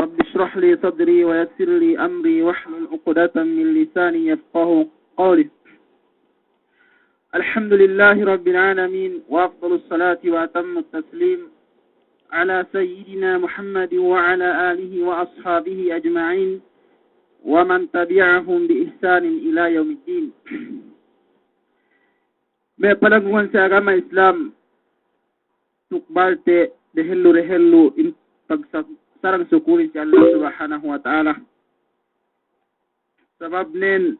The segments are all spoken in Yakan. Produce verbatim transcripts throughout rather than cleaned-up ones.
رب اشرح لي صدري ويسر لي أمري واحلل عقدة من لساني يفقهوا قولي. الحمد لله رب العالمين، وأفضل الصلاة وأتم التسليم على سيدنا محمد وعلى آله وأصحابه أجمعين ومن تبعهم بإحسان إلى يوم الدين. Me' palanggungan si agama Islam, tukbalte dehellu-dehellu in pagsa-, sarang sukulin si Allah Subhanahu wa Ta'ala. Sababnen,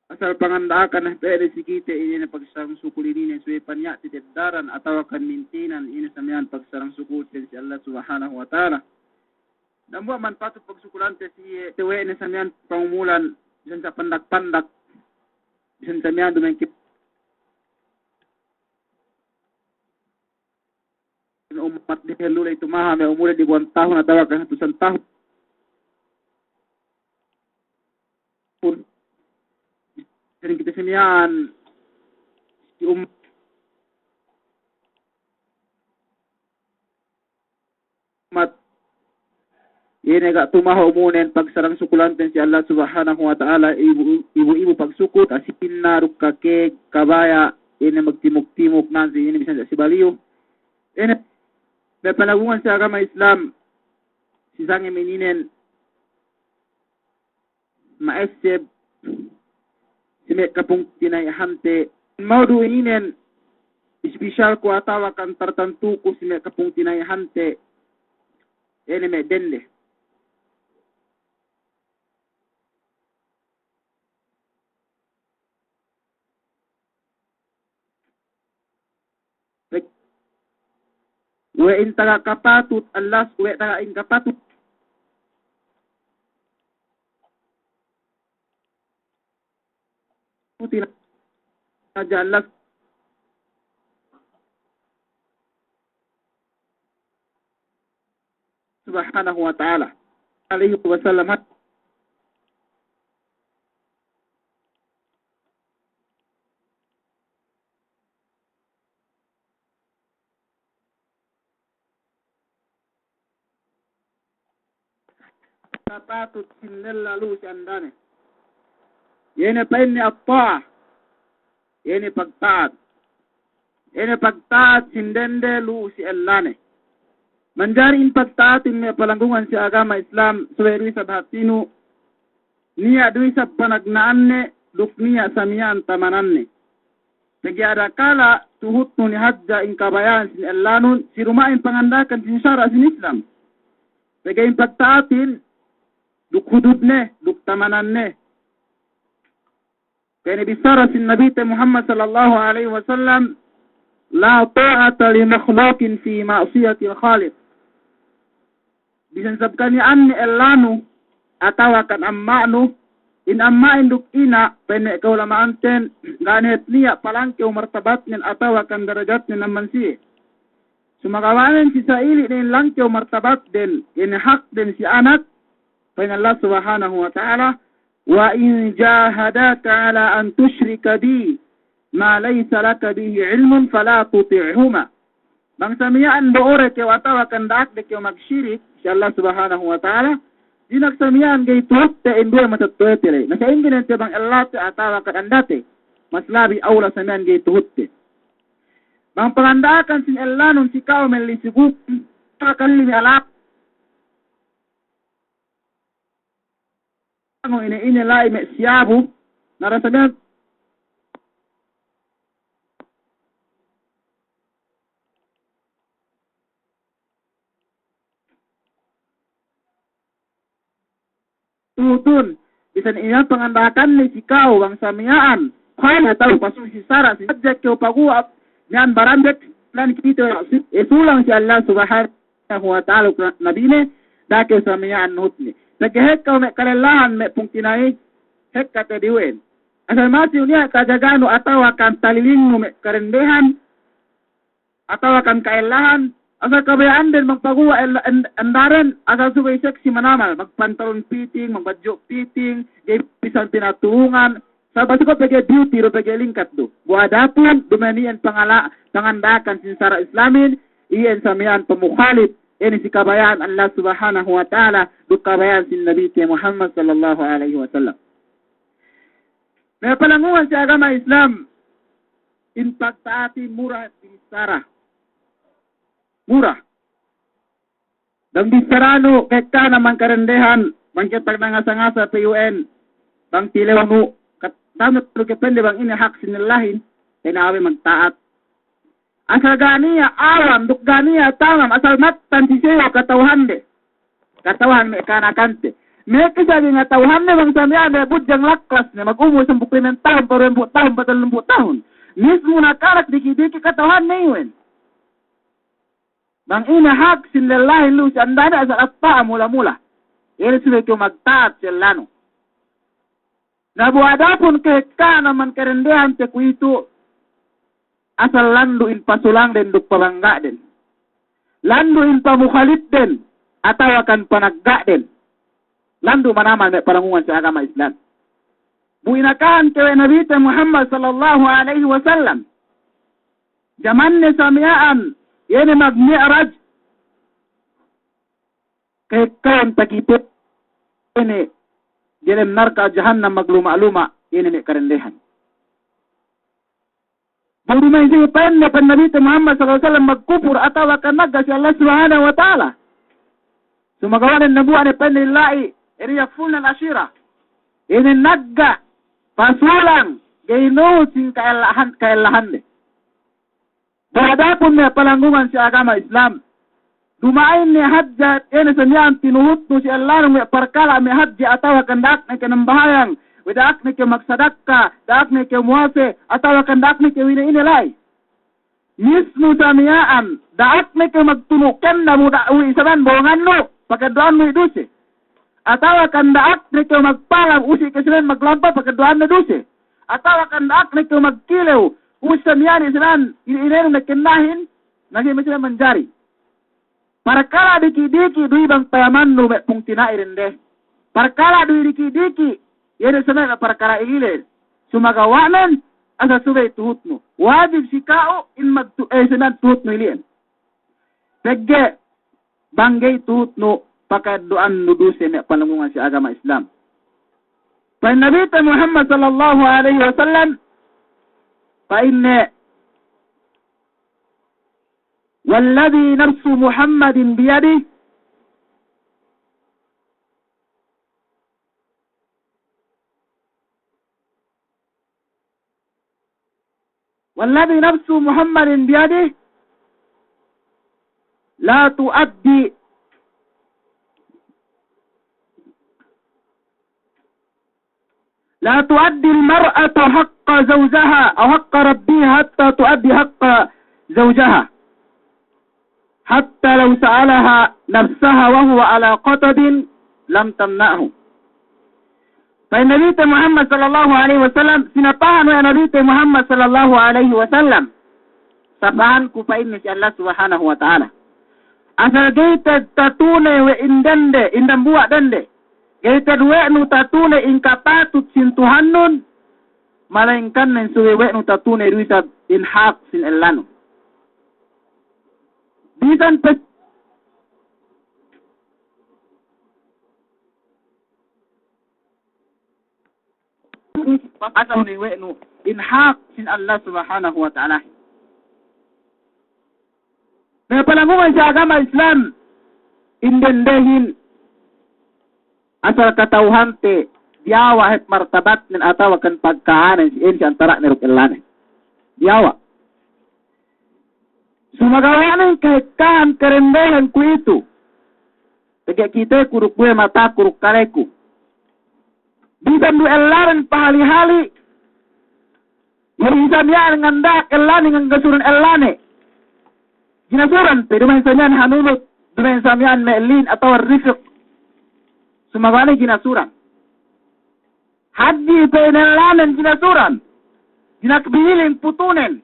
asal panganda'akan ne pe de si kite inin ne pagsarang sukul inin ne subey paniya' titeddaran atawa kan mintinan inin samiya'an pagsarang sukulten si Allah Subhanahu wa Ta'ala. Dambuwa' man patut pagsukulante si iye, te we' ne samiya'an pangumulan, bisan sa pandak-pandak, bisan samiya'an dumengki ummat dehellu ley tumaha' me' umulde dibuwan tahun atawa kan hatusan tahun. Sering kite samiya'an si ummat mat. Ine ga' tumaha' umunen pagsarang sukulanten si Allah Subhanahu wa Ta'ala, ibu-, ibu-ibu pagsukul, asinna, duk kakēg, kabaya', ine magtimuk-timuk nan si ine bisan si baliyu. Ine, me' palanggungan si agama Islam, si sangem ininen, ma'esseb si me' kapungtina'ihante. Maudu' ininen ispisal ku atawa kan tartantu ku si me' kapungtina'ihante, ine me' dende. We' in taga kapatut, alas we' taga in kapatut. Puti na aja Allah Subhanahu wa Ta'ala. Alaihi wasallam. Kapatut sin lella lu'u si andane. Iye ne pa'inne at-ta'ah. Iye ne pagta'at. Iye ne pagta'at sin dende lu'u si ellane. Manjari in pagta'atin me' palanggungan si agama Islam, subey du isab hātinu, niya' du isab panagna'anne, duk niya' samiya'an tamananne. Pegge' adakala tuhutnu ne hadja in kabaya'an sin ellanun, si duma'in panganda'akan sin sara' sin Islam. Pegge' in pagta'atin, duk hududne, duk tamananne. Pa'inne bissara sin Nabite Muhammad sallallahu alaihi wasallam, "La ta'ata li makhluqin fi ma'siyatil khaliq." Bisan sab kaniya'an ne ellanu, atawa kan amma'nu, in amma'in duk ina', pa'inne ka'ulama'anten, ga' ne hep niya' palangkew martabatnen atawa kan darajatnen amban siye. Sumagawa'nen si sa'ili' ne in langkew martabatden, in hakden si anak, pa'in Allah Subhanahu wa Ta'ala, "Wa in jahadaka ala an tushrika bi ma laysa laka bihi ilmun fala tuti'huma." Bang samiya'an bo'o de kew atawa kan da'ak de kew magsirik si Allah Subhanahu wa Ta'ala, dina'ak samiya'an ga'i tuhutte in duwe matetto'ete ley. Na sa'ingge ne te bang ellate atawa kan andate, mas labi awla samiya'an ga'i tuhutte. Bang panganda'akan sin ellanun si ka'u melli si guk, atawa kan limi alak. Ine-ine la'i me' siyabu, na rasa me' tuhutun, bisan iyan panganda'akanne si ka'u bang samiya'an, ka'u ne tau pasu si sara', si hadja kew paguwa', miya'an barandek, lan kite, e, sulang si Allah Subhanahu wa Ta'ala, Nabine, da'a kew samiya'an nuhutne. Pegge' hekka me' kalellahan me' pungtina'i, hekka te diwen. Asal masi niya' tajaganu atawa kan talilingnu me' karendehan, atawa kan ka'ellahan, asal kabaya'anden magpaguwa' ella-, en-, endaren, asal subey seksi manamal, magpantalon piting, magbadju' piting, ga'i bisan Sabab si ko' pegge' beauty du, pegge' lingkat du. Bu adapun duma'in iyan pangala-, panganda'akan sin sara' Islamin, iyan sa miya'an pamukhalif inin si kabaya'an Allah Subhanahu wa Ta'ala duk kabaya'an sin Nabite Muhammad sallallahu alaihi wasallam. Me' palanggungan si agama Islam, in pagta'atin mura bissara. Mura. Bang bissaranu ka'ekkahan amban kadendehan, bang kew pagnangasa-ngasa pe iyan, bang tilewnu, kat-, tanu du kew pa'inde bang ine hak sin lellahin, pa'in awe magta'at. Asal ga' niya' awam, duk ga' niya' tamam, asal mattan si siye kata'uhande. Kata'uhan me' kanakante. Me' kisa bi ngata'uhande bang sa miya'an me' budjang laklas ne, magumul sampū' limang tahun, pa duwempū' tahun, pa tellumpu' tahun. Mismu nakanak diki'-diki' kata'uhanne iyan. Bang ine hak sin lellahin lu si andane asal atta'a mula-mula. Iye subey kew magta'at si ellanu. Na bu adapun ka'ekkahan amban kadendehante kuwe'itu, asal landu' in pasulangden duk pabangga'den. Landu' in pamukhalifden, atawakan panagga'den. Landu' manamal me' palanggungan si agama Islam. Bu inakahan kew we' Nabite Muhammad sallallahu alaihi wasallam. Jamanne sa miya'an, iye ne magmi'raj, ka'ekkahan takite ine diyalem narka' jahannam magluma'-luma', iye ne me' kadendehan. Bang duma'in siye pa'inne, pa'in Nabite Muhammad sallallahu alaihi wasallam, magkupur atawakan nagga' si Allah Subhanahu wa Ta'ala. Sumagawa' ne nabuwa' ne pa'inne la'i, ine yakfurna al-ashira. Ine nagga' pasulang, ga'i nuhut sin ka'ellahan, ka'ellahande. Bu adapun me' palanggungan si agama Islam, duma'in ne hadja, ine sa miya'an tinuhutnu si ellanu me' parkala' me' hadje atawakan da'akne kew nambahayang, we' da'akne kew magsadakka, da'akne kew muwase, atawakan da'akne kew ine-ine la'i. Mismu sa miya'an, da'akne kew magtunu' kenna mu da-, we' isab bo'ongannu, pakeddo'annu i' duse. Atawakan da'akne kew magpalam, usi' ke sinen maglampa, pakeddo'anne duse. Atawakan da'akne kew magkilew, usi' sa miya'an i' sinen, i-, inenu ne kennahin, nagi me' sinen manjari. Parkala' diki'-diki' du i' bang payamannu me' pungtina'i dende. Parkala' du i' diki'-diki', iye ne sa me' parkala' ili'en. Sumagawa'nen, asal subey tuhutnu. Wajib si ka'u in magtu-, eh, sinen tuhutnu ili'en. Pegge' bang ga'i tuhutnu, pakeddo'annu duse me' palanggungan si agama Islam. Pa'in Nabite Muhammad sallallahu alaihi wasallam, pa'inne, والذي نفس محمد بيده، والذي نفس محمد بيده، لا تؤدي، لا تؤدي المرأة حق زوجها أو حق ربها حتى تؤدي حق زوجها، حتى لو سألها نفسها وهو على قتب لم تمنعه. Pa'in Nabite Muhammad sallallahu alaihi wasallam, sinapahan we' Nabite Muhammad sallallahu alaihi wasallam, sapahanku pa'inne si Allah Subhanahu wa Ta'ala. Asal ga'i te'ed tatune we' in dende, in dambuwa' dende. Ga'i te'ed we' nu tatune in kapatut sin Tuhannun, malayingkan nen subey we' nu tatune du isab in hak sin ellanu. Bisan pe asal ne we' nu in hak sin Allah Subhanahu wa Ta'ala. Me' palanggungan si agama Islam, in dendehin asal kata'uhante, diyawa' hep martabatnen atawakan pagka'anen si, in si antara'ne duk ellanen. Diyawa'. Sumagawa'nen kahekkahan kadendehan kuwe'itu. Pegge' kiteku duk duwe mataku duk kaleku. Bisan du ellanen pahali-hali. Duma'in sa miya'an nganda'ak ellanen, ngangasuran ellanen. Ginasuran pe, duma'in sa miya'an hanunut, duma'in sa miya'an me' lin atawa rifik. Sumagawa'nen ginasuran. Hadji pe in ellanen ginasuran. Dina'ak bihiling putunen.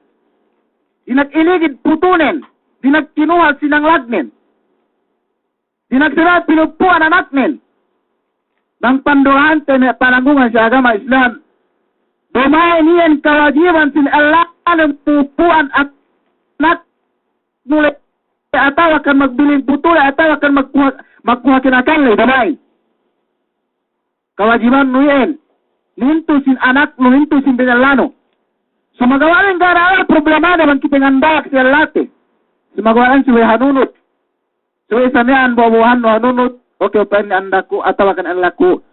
Dina'ak iligid putunen. Dina'ak kinuhal sinanglagnen. Dina'ak sila pinupu'an anaknen. Bang panduwahante me' palanggungan si agama Islam. Duma'in iyan kawajiban sin Allanun pu'un anaknu ley atawa kan magbiling putu ley atawa kan magkuha, magkuha kinakan ley, duma'in. Kawajibannu iyan. Nintu' sin anaknu, nintu' sin binellanu. Sumagawa' ne ga' niya' problemane bang kite nganda'ak si ellate. Sumagawa' ne subey hanunut. Subey sa miya'an bo'o-bo'ohannu hanunut, oke, pa'in andaku atawa kan ellaku,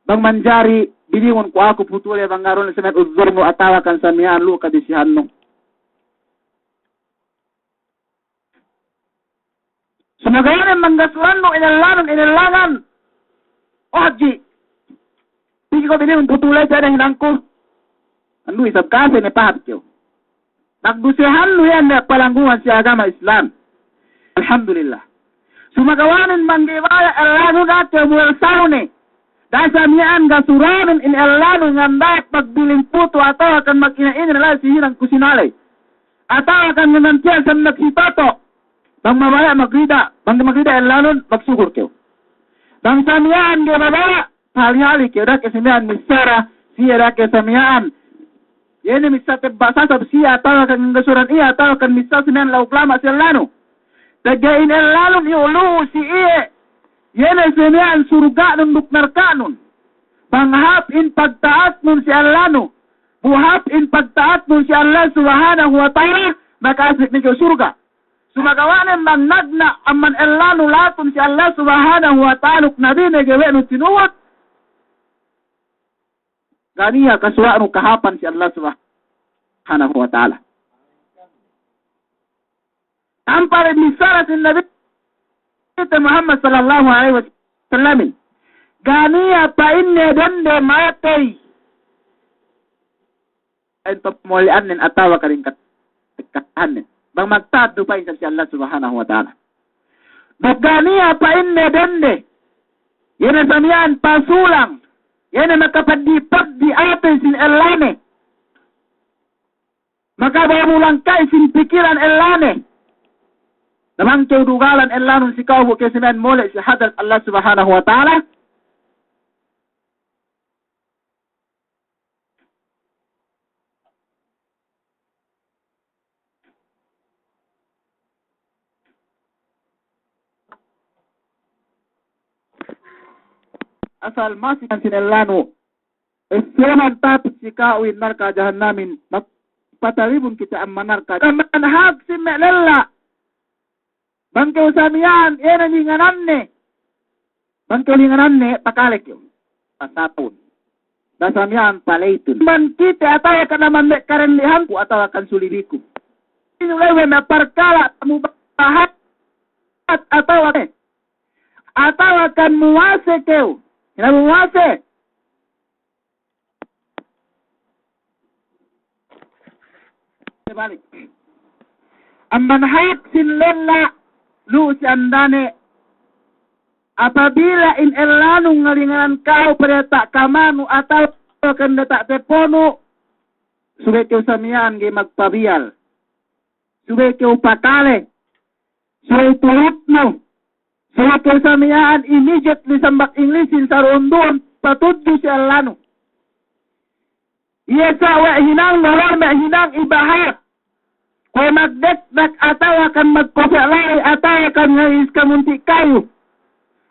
bang manjari bilingun ku aku putu ley bang ga' du ne sa miya'an uzurnu atawa kan sa miya'an lu'u kabisihannu. Sumagawa' ne bang ga' surannu inellanun, inellanun. O hadji, pī ke ko' bilingun putu ley, pī ne hinangku. Andu' isab kase ne pahāp kew. Pagdusehannu iyan ne palanggungan si agama Islam. Alhamdulillah. Sumagawa' ne bang ga'i baya' ellanu, da'a kew muwel saw ne. Da'a sa miya'an ga' suranun in ellanu nganda'ak magbiling putu atawa kan magina-ina la'i si hinang kusina ley. Atawa kan ngantiya' sa magsitoto'. Bang mabaya' magrida, bang magrida ellanun, magsukur kew. Bang sa miya'an ga'i mabaya', pahali-hali kew, da'a ke sa miya'an missara si iye, da'a ke sa miya'an. Iye ne missā tebba' sasab si iye atawa kan ngasuran iye atawa kan missā sa miya'an la'u lama' si ellanu. Pegge' in ellanun iyu' lu'u si iye. Iye ne sa miya'an surga'nun duk narka'nun. Bang hāp in pagta'atnun si ellanu, bu hāp in pagta'atnun si Allah Subhanahu wa Ta'ala, makasek ne kew surga'. Sumagawa' ne bang nagna' amban ellanu latun si Allah Subhanahu wa Ta'ala duk nabine ga'i we' nu tinuhut, ga' niya' kasuwa'nu kahāpan si Allah Subhanahu wa Ta'ala. Ampa le bissara sin Nabi kite Muhammad sallallahu alaihi wasallamin, ga' niya' pa'inne dende matey in pamole'annen atawa kan in kat-, katekkahannen. Bang magta'at du pa'in isab si Allah Subhanahu wa Ta'ala. Duk ga' niya' pa'inne dende, iye ne sa miya'an pasulang, iye ne makapeddi'-peddi' atey sin ellane, makababulang ka'i sin pikilan ellane. Na bang kew dugalan ellanun si ka'u bu kew sa miya'an mole' si hadarat Allah Subhanahu wa Ta'ala. Asal masi kan sin ellanu. Esseman tapit si ka'u in narka' jahannamin, magpatalibun kite amban narka'. Amban hak sin me' lella'. Bang kew sa miya'an, iye ne lingananne. Bang kew lingananne, pakale kew. Pasapun. Da'a sa miya'an paleytun. Amban kite atawa kan amban me' karendehanku atawa kan sulibiku. Inu ley we' me' parkala' mubahat atawa ke. Atawa kan muwase kew. Ina muwase. Balik. Amban hak sin lella' lu'u si andane, apabila in ellanun ngalinganan ka'u pī diyata' kamanu atawa kan diyata' teponu, subey kew sa miya'an ga'i magpabiyal. Subey kew pakale. Subey turutnu. Subey kew sa miya'an immediately, sambak Inglisin, saru'un-du'un patudju si ellanu. Iye sa' we' hinang, we' me' hinang ibahat. Kuwe' magdekdak atawa kan magkope' la'i atawa kan nga'is kamunti' kayu.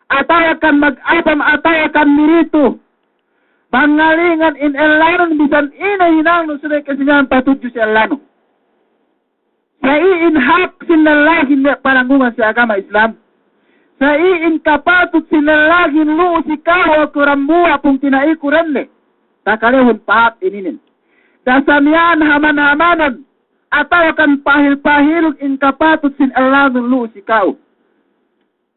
Atawa kan magapam atawa kan miritu. Bang ngalingan in ellanun bisan ine hinangnu subey kew sa miya'an patudju si ellanu. Sa' iyan hak sin lellahin me' pananggungan si agama Islam. Sa' iyan kapatut sin lellahin lu'u si ka'u, aku dambuwa' pungtina'iku dende. Takalehun pahāp ininen. Da'a sa miya'an haman-hamanan atawa kan pahil-pahilun in kapatut sin ellanun lu'u si ka'u.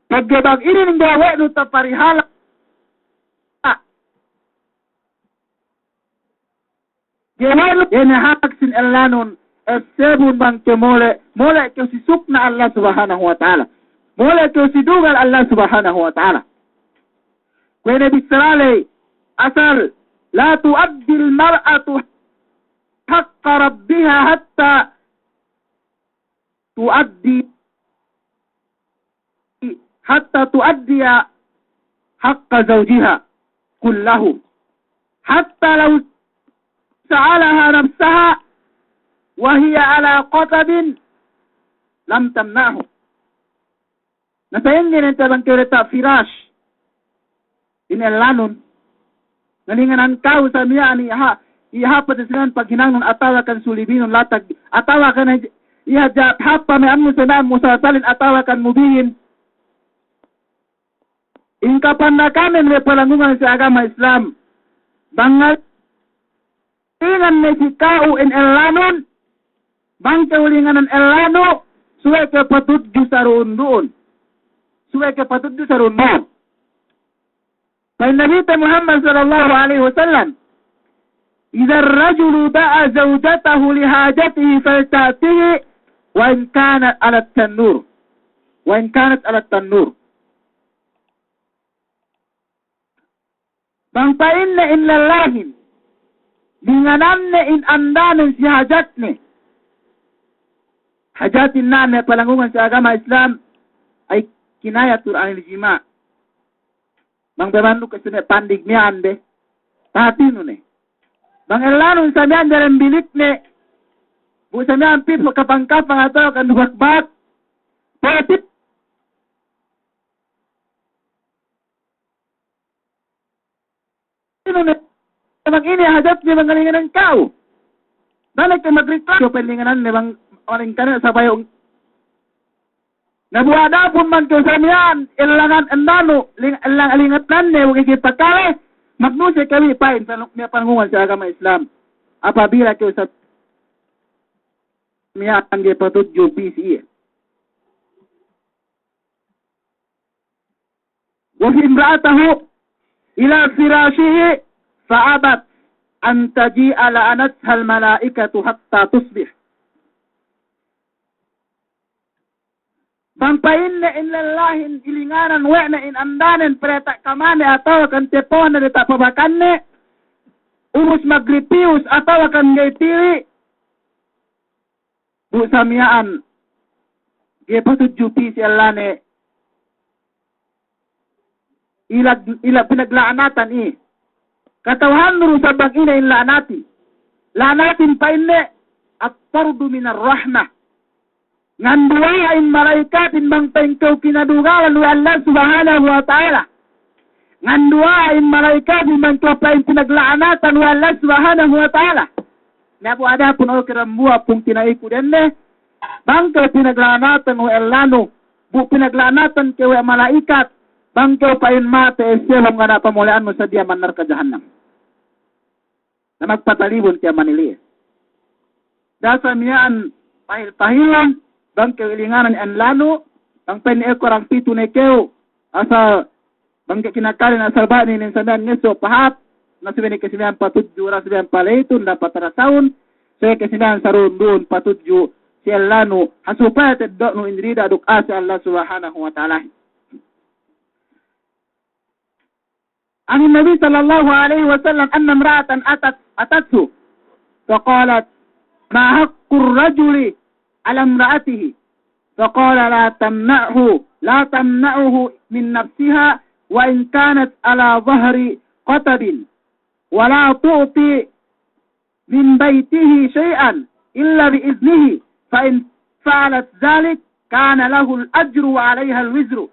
Pegge' bang inin ga'i we' nu taparihala'. Ga'i we' nu, iye ne hak sin ellanun, essebun bang kew mole', mole' kew si sukna' Allah Subhanahu wa Ta'ala. Mole' kew si dugal Allah Subhanahu wa Ta'ala. Kuwe' ne bissara ley, asal, لا تؤدي المرأة حق ربها حتى تؤدي، حتى تؤدي حق زوجها كله. حتى لو sa'alaha nafsaha wa hiya ala qatabin lam tamna'hu. Na sa'ingge ne te bang kew diyata' firash in ellanun, ngalinganan kew sa miya'an iha, iha pati sinan paghinangnun atawa kan sulibinun latag, atawa kan iha ja-, hap pamiya'annu sinan musalsalin atawa kan mubihin. In kapandakanen we' palanggungan si agama Islam. Bang ngalinganan ne si ka'u in ellanun, bang kew linganan ellanu, subey kew patudju saru'un-du'un. Subey kew patudju saru'un-du'un. Pa'in Nabite Muhammad sallallahu alaihi wasallam, "Idza ar-rajulu da'a zawjatahu li hajatihi falta'tihi wa in kanat 'ala at-tannur." Wa in kanat 'ala at-tannur. Bang pa'inne in lellahin, lingananne in andanen si hajatne. Hajatin na'an me' palanggungan si agama Islam, ay kinayatun 'anil jima'. Bang be mandu' ke sine pandig miya'an be, pahatinu ne. Bang ellanun sa miya'an diyalem bilikne, bu sa miya'an pī kapang-kapang atawa kan dubak-bak, pahatinu ne, bang ine hajatne bang ngalinganan ka'u. Bang ne ke magreklam, kew pa'in lingananne bang, maling kane sabayung. Na bu adapun bang kew sa miya'an, ellangan ellanu, ling-, ellang-, lingananne, bu ga'i kew pakale, magnuse kew bi pa'in, sa me' palanggungan si agama Islam. Apabila kew sa miya'an ga'i patudju pī si iye. وفي امرأته إلى فراشه فأبت أن تجيء لعنتها الملائكة حتى تصبح. Bang pa'inne in lellahin ilinganan we' ne in andanen pī diyata' kamane atawa kan tepone diyata' pabakanne, ubus magripiyus atawa kan ga'i tili, bu sa miya'an ga'i patudju pī si ellane, ilag-, ilag pinagla'anatan i. Kata'uhannu du sa bang ine in la'anatin. La'anatin pa'inne at-tardu minar rahmah. Nganduwa'in mala'ikatin bang pa'in kew kinadugalan we' Allah Subhanahu wa Ta'ala. Nganduwa'in mala'ikatin bang kew pa'in pinagla'anatan we' Allah Subhanahu wa Ta'ala. Na bu adapun o ke dambuwa' pungtina'iku dende, bang kew pinagla'anatan we' ellanu, bu pinagla'anatan kew we' mala'ikat, bang kew pa'in mate essebung ga' niya' pamole'annu sadiya man narka' jahannam. Na magpatalibun tiya' manili'e. Da'a sa miya'an pahil-pahilun, bang kew ilinganan ellanu, bang pa'in ekka orang pitu ne kew, asal bang kew kinakalen asal ba'ni nen sa miya'an ngeso' pahāp, na subey ne kew sa miya'an patudju, na subey ne paleytun, dapat rasahun, subey ne kew sa miya'an saru'un-du'un patudju si ellanu, ha supaya teddo'nu in rida duk ase Allah Subhanahu wa Ta'ala. عن النبي صلى الله عليه وسلم أن امرأة أتت، أتته فقالت: "ما حق الرجل على امرأته؟" فقال: "لا تمنعه، لا تمنعه من نفسها وإن كانت على ظهر قتب، ولا تعطي من بيته شيئا إلا بإذنه، فإن فعلت ذلك كان له الأجر وعليها الوزر،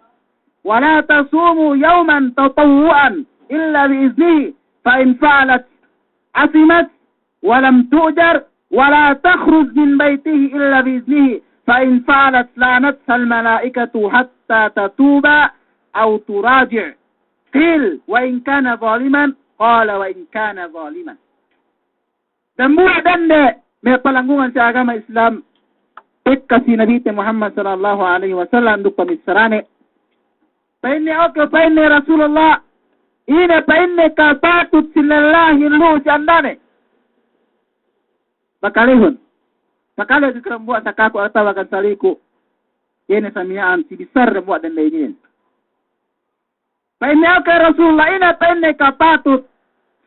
ولا تصوم يوما تطوعا إلا بإذنه، فإن فعلت أثمت ولم تؤجر، ولا تخرج من بيته إلا بإذنه، فإن فعلت لعنتها الملائكة حتى تتوب أو تراجع." قيل: "وإن كان ظالما؟" قال: "وإن كان ظالما." Dambuwa' dende me' palanggungan si agama Islam, tekka si Nabite Muhammad sallallahu alaihi wasallam duk pamissarane. Pa'inne, "O kew," pa'inne, "Rasulullah, ine," pa'inne, "kapatut si lellahin lu'u si andane?" Pakalehun. Pakale ke dambuwa' sakaku atawa kan saliku. Iye ne sa miya'an si bissā dambuwa' dende inin. Pa'inne, "O kew Rasulullah, ine," pa'inne, "kapatut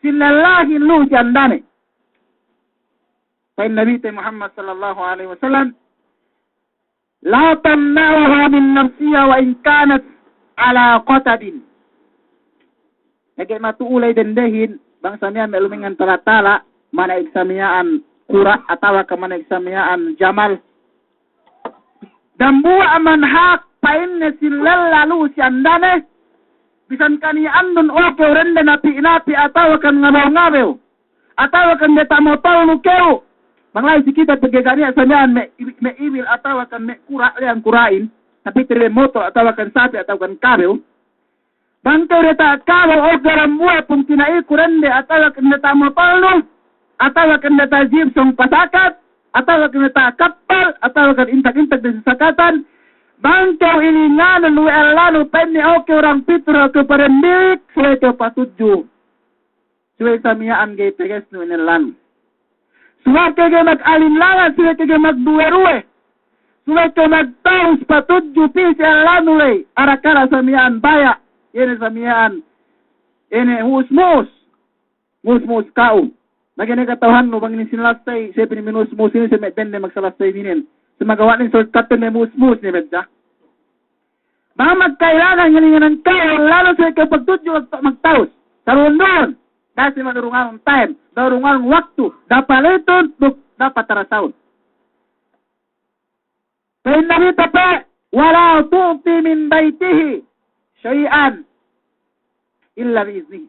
si lellahin lu'u si andane?" Pa'in Nabite Muhammad sallallahu alaihi wasallam, "لا تمنعها من نفسها وإن كانت على قتب." Ga'i matu'u ley dendehin, bang sa miya'an me' lumengngan tala-tala, mana'ik samiya'an kura' atawa kan mana'ik samiya'an jamal. Dambuwa' amban hak pa'inne si lella lu'u si andane, bisan kaniya'annun, o kew dende napi'-napi' atawa kan ngabew-ngabew, atawa kan diyata' motolnu kew. Bang la'i si kite pegge' ga' niya' samiya'an me', me' ibil atawa kan me' kura', leyang kura'in, tapi te dende motol atawa kan sapi' atawa kan kabew. Bang kew diyata' kabew, o kew dambuwa' pungtina'iku dende, atawa kan diyata' motolnu, atawa kan diyata' jip sōng pasakat, atawa kan diyata' kappal, atawa kan intak-intak diyata' sasakatan. Bang kew ilinganun we' ellanu pa'inne, o kew orang pitu, o kew padembilik, subey kew patudju. Subey samiya'an ga'i tegesnu in ellanu. Subey kew ga'i mag-alinlangan, subey kew ga'i magduwe-duwe. Subey kew magtawus patudju pī si ellanu ley. Arakala' samiya'an baya', iye ne samiya'an, iye ne mu'us-mu'us. Mu'us-mu'us ka'u. Na ga'i ne kata'uhannu bang inin sinalastey, siye pī ne minu'us-mu'us inin, siye me' dende magsalastey inin. Siye magawa'nin shortcut ne mu'us-mu'us ne medda. Bang magkailangan ngalinganan ka'u ellanu, subey kew patudju mag-, magtawus. Taruhun-duhun. Da'a siye madurunganun time, da'a durunganun waktu, da'a palitun, duk da'a patarasahun. Pa'in Nabi tape', "Wa la tu'ti min baytihi shay'an illa bi idhnihi."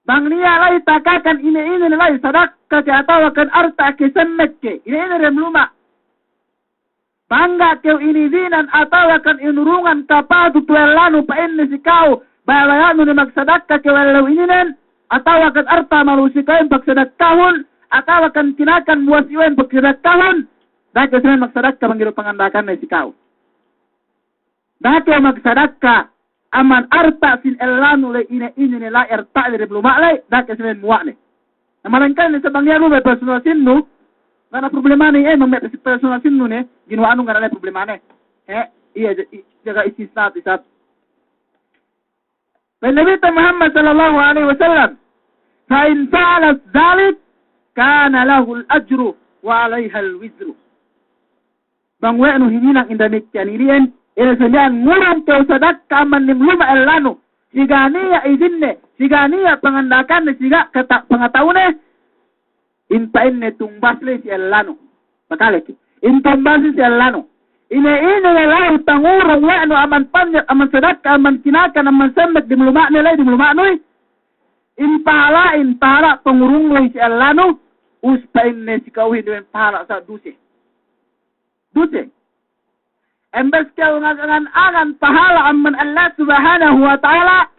Bang niya' la'i takakan ine-ine la'i sadakka ke atawa kan arta' ke semmek ke, ine-ine dem luma'. Bang ga' kew inizinan atawa kan inurungan kapatut we' ellanu pa'inne si ka'u, baya'-baya'nu ne magsadakka kew ellew ininen, atawa kan arta' malu'u si ka'uhin pagsadakkahun, atawa kan kinakan buwas iwen pagsadakkahun, da'a kew sinen magsadakka bang ga'i du panganda'akanne si ka'u. Da'a kew magsadakka amban arta' sin ellanu ley, ine-ine ne la'i arta'ne dem luma' ley, da'a kew sinen muwa'ne. Na malengkan ne sa' bang iye du me' personal sinnu, ga' ne problemane, eh, me' personal sinnu ne, ginuwa'anu ga' ne problemane. Eh, iye, i-, jaga istisna isab. Pa'in Nabi te Muhammad sallallahu alaihi wasallam, "Fa in fa'alat dhalik, kana lahul ajru wa alaihal wizru." Bang we' nu hininang in damikkiyan ili'en, ine sa miya'an ngurung kew sadakka amban dem luma' ellanu, si ga' niya' idinne, si ga' niya' panganda'akanne, si ga' kata-, pangata'une, in pa'inne tumbas ley si ellanu. Pakale ke. In tumbas ley si ellanu. Ine-ine ne la'i pangurung we' nu amban panye-, amban sadakka, amban kinakan, amban semmek dem luma'ne ley, dem luma'nuy. In pahala', in pahala' pangurung ley si ellanu, ubus pa'inne si ka'uhin dem pahala' sa' duse. Duse. Embes kew ngangan-angan pahala' amban Allah Subhanahu wa Ta'ala,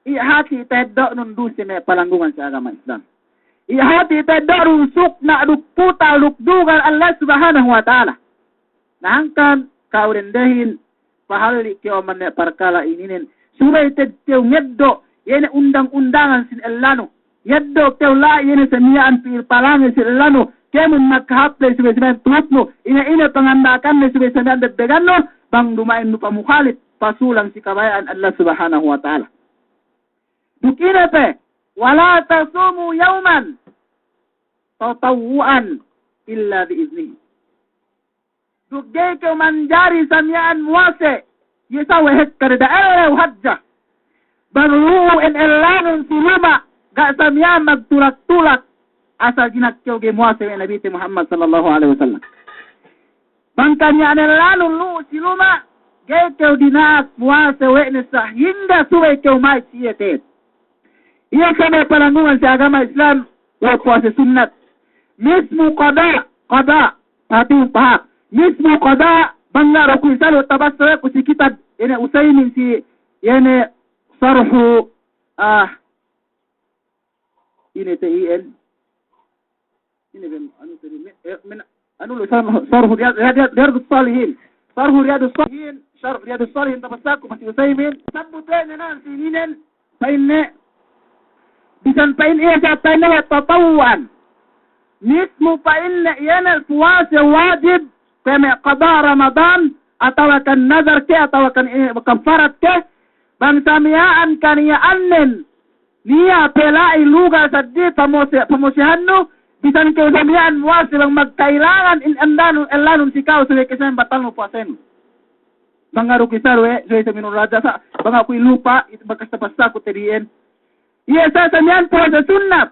i' hati' teddo'nun duse me' palanggungan si agama Islam. I' hati' teddo'nun sukna' duk putal duk dugal Allah Subhanahu wa Ta'ala. Na hangkan ka'u dendehin, pahalli' kew amban me' parkala' ininen. Subey te'ed kew ngeddo', iye ne undang-undangan sin ellanu. Ngeddo' kew la'i iye ne sa miya'an pi'il palange sin ellanu. Kēmon makahāp ley subey, subey tuhutnu. Ine-ine panganda'akanne subey sa miya'an bebbegannu. Bang duma'in nu pamukhalif, pasulang si kabaya'an Allah Subhanahu wa Ta'ala. Duk ine pe, "Wa la tasumu yawman tatawwu'an illa bi idhnihi." Duk ga'i kew manjari sa miya'an muwase, iye sa we' hekka de da ellew hadja. Bang lu'u in ellanun si luma', ga' sa miya'an magtulak-tulak, asal dina'ak kew ga'i muwase we' Nabite Muhammad sallallahu alaihi wasallam. Bang kaniya'an ellanun lu'u si luma', ga'i kew dina'ak muwase we' ne sahingga subey kew ma'i si iye te'ed. Iye sa me' palanggungan si agama Islam, we' puwase sunnat. Mismu qada, qada, hātinen pahāp. Mismu qada, bang ga' du ku isab tabassa we' ku si kitab, ine Usaymin si, ine sarhu, ah, ine te iyan. Ine ben, anu tadi, me-, eh, men-, anu lu, sarhu, sarhu Riyad-, Riyad-, Riyad-, Riyadus Salihin. Sarhu Riyadus Salihin, sarhu Riyadus Salihin, tabassaku pa si Usaymin. Sabbu pa'inne nan si ininen, pa'inne, bisan pa'in iye sa pa'inne tatawwu'an. Mismu pa'inne iye ne puwase wajib, kuwe' me' qada Ramadan, atawa kan nadar ke, atawa kan, eh, kafarat ke, bang sa miya'an kaniya'annen, niya' pe la'i lugal seddili pamose-, pamosehannu, bisan kew sa miya'an muwase bang magkailangan in andanu, ellanun si ka'u subey kew sa miya'an batalnu puwasenu. Bang ga' du ku isab we', subey sa miya'an rajasa, bang aku ilupa, itu bakas tabassaku tadi iyan. Iye sa, sa miya'an puwase sunnat.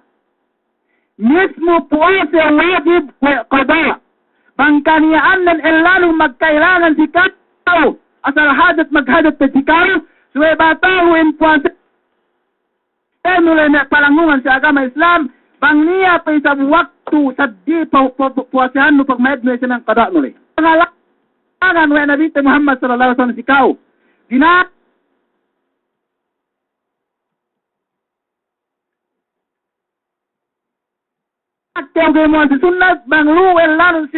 Mismu puwase wajib we' qada. Bang kaniya'annen ellanu magkailangan si ka'u, asal hajat maghajat pe si ka'u, subey batalu in puwase nu le me' palanggungan si agama Islam, bang niya' pe isab waktu saddi pa-, pa-, pa-, puwasehannu pagmayadnu, iye sinan qada'nu le. Pangalangan we' Nabite Muhammad sallallahu alaihi wasallam si ka'u. Dina Kew ga'i muwase sunnat bang lu'u ellanun si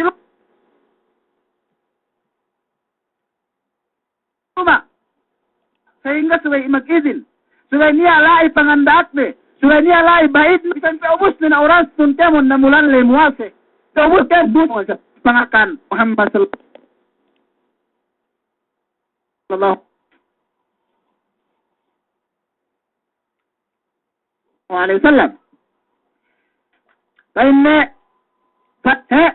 luma'. Sehingga subey magizin. Subey niya' la'i panganda'akne. Subey niya' la'i ba'idne. Bisan pe ubusne na oras nun kēmon na mulan le muwase. Pe ubus kēmon muwase. Pangakan Muhammad sallallahu alaihi wasallam. Pa'inne, pa-, he,